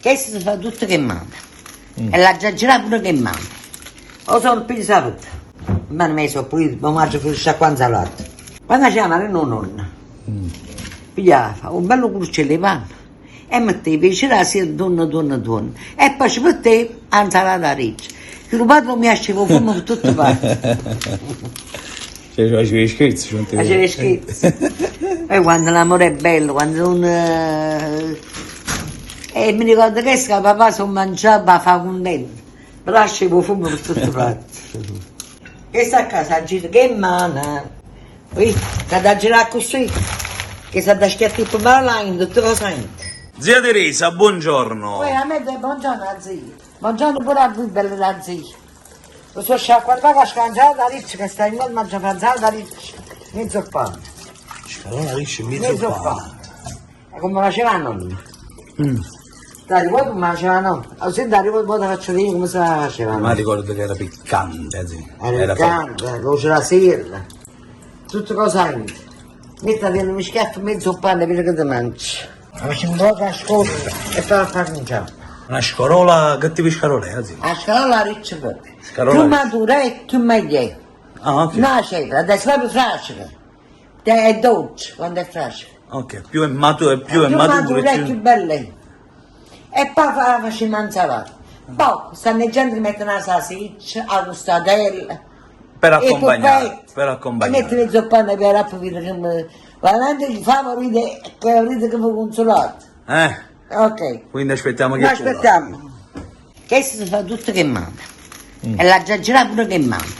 Chesto se fa tutto ch' 'e mmane e l'aggia girà pure ch' 'e mmane. O so' piglio saputo. 'E mmane meje so' pulite, mo m'aggia fà sciacquà 'a 'nzalata. Quann faceva 'a marenna 'o nonno, pigliava 'o bello curciello 'e panno e metteva 'e cerase ntuono ntuono ntuono e poi ce metteva 'a 'nzalata riccia. Chillu padre mio asceva 'o fummo pe tutte parte. Cioè faceva 'e scherzi, ci metteva. Faceva 'e scherzi. Poi quando l'amore è bello, quando uno E mi ricordo chesto ca papà s' 'o mangiava p' 'a fa cuntenta, però asceva 'o fummo pe tutte parte. Chesta ccà s' 'a gira ch' 'e mmane, vi', s'ha da girà accussì, che s'ha da schiattà 'e pummarola 'a tutte cose 'a 'int. Zia Teresa, buongiorno. Uè, a me buongiorno 'a zia. Buongiorno pure a voi belle d' 'a zia. Lo so sciacquare poco a scangiare la riccia che sta in modo mangia panzata la riccia, mezzo pane. Scarola riccia in mezzo pane. E comme faceva 'a nonna. T'arricuorde comme faceva 'a nonna? O si t'arricuorde pò te faccio vedè comme se faceva 'a nonna. Ma ricordo che era piccante, zì. Era piccante, cu 'o cerasiello, tutte cose 'a 'int. Miette nu schiaffo mmiez' 'o pane e vide che te mangi. Facimmo nu poco 'a scola e poi 'a farniciamo. Una scarola, che tipo 'e scarola è, zì? 'A scarola riccia proprio. Cchiù matura è, cchiù meglio è. Ah, ok. No 'a cedra, adda essere proprio fraceta. È dolce quando è fraceta. Ok, più è matura, più è matura, più matura è, cchiù bella è. E poi fa, facciamo 'a 'nsalata. Poi stanno gente che mettono 'a sasiccia, 'a custatella. Per accompagnare, per accompagnare. E mettono 'o pane per aprire che mi... Veramente favorite che avrete che vi consolate. Eh? Ok. Quindi aspettiamo che Noi aspettiamo. Chesto se fa tutto ch' 'e mmane. E l'aggia girà pure ch' 'e mmane.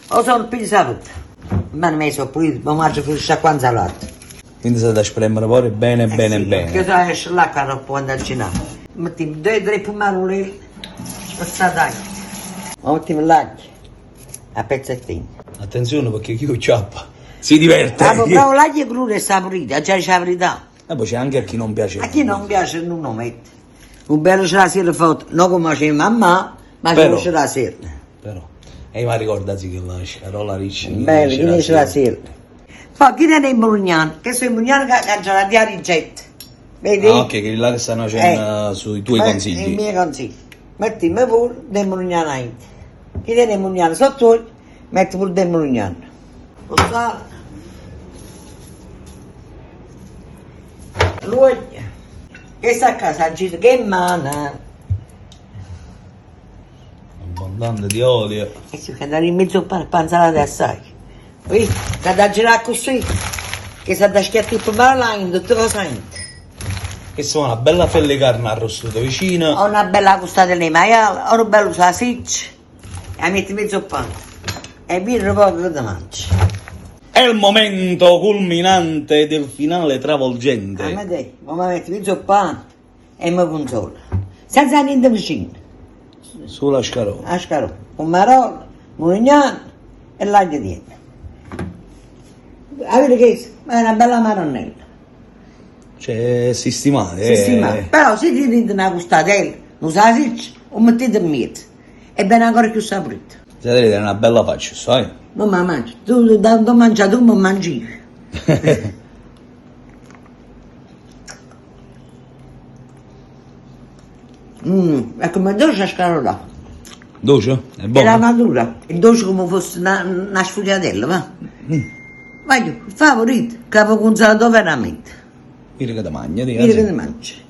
O so' piglio saputo. 'E mmane meje so' pulite, mo m'aggia fa sciacquà 'a 'nzalata. Quindi s'ha da spremmere pure bene bene bene. Perché se esce l'acqua aropp quando 'a girà. Mettimm doje tre pummarole spezzate aglio. Mo mettimm l'aglio a pezzettini. Attenzione perché chi 'o 'cchiappa si diverte. Ah, però l'aglio crudo è sapurito, aggia dicere 'a verità. E poi c'è anche a chi non piace. A chi non piace nun 'o mette. Un bello cerasiello fatto, no comme faceva mammà, ma Però, cu 'o cerasiello. Però, e io m'arricordo sì chella scarola riccia. Bello, chino 'e cerasiello. Poi chi tene 'e mulignane, che so 'e mulignane ca c'aggio dato 'a ricetta. Vedi? Ah, ok, quelli là che stanno facendo eh, sui tuoi consigli. I miei consigli. Mettiamo pure dei mulignane 'a 'int. Chi tiene 'e mulignane sott'uoglio, mette pure dei mulignane. 'O sale. L'uoglio. Chesta ccà s' 'a gira ch' 'e mmane. Abbondante di olio. E si fa andare in mezzo 'o pane, pa' 'nzalata è assaje. Vì, s'ha da girà accussì, che s'ha da schiattà 'e pummarola 'a 'int, tutte cose 'a 'int. Chesta è una bella fella 'e carne arrostuta vicino. O na bella custatella 'e maiale, o nu bello sasiccio. E 'a miette 'mmiez' 'o pane e vide nu poco che te mangi. È il momento culminante del finale travolgente. Amadè, mo me metto 'mmiez' 'o pane e me consolo. Senza niente vicino. Solo 'a scarola. 'A scarola, pummarola, mulignane e l'aglio tiene. Avite chesto? Ma è na bella maronnella. Cioè, sistimate. Eh. Sistimate. Però si tenite na custatella, nu sasiccio, 'o mettite 'mmiez. E vene ancora cchiù sapurito. Zia Teresa tene na bella faccia, sai? Mo m' 'a mangio. Tu da addò mangia tu m' mangio io. Mm, è comme doce 'a scarola. Doce? È bona? Era matura, è doce comme fosse na, na sfugliatella, va. Mm. Voglio, favorito, ca ve cunzolato veramente. Vire che te magna, Vire che te mangi.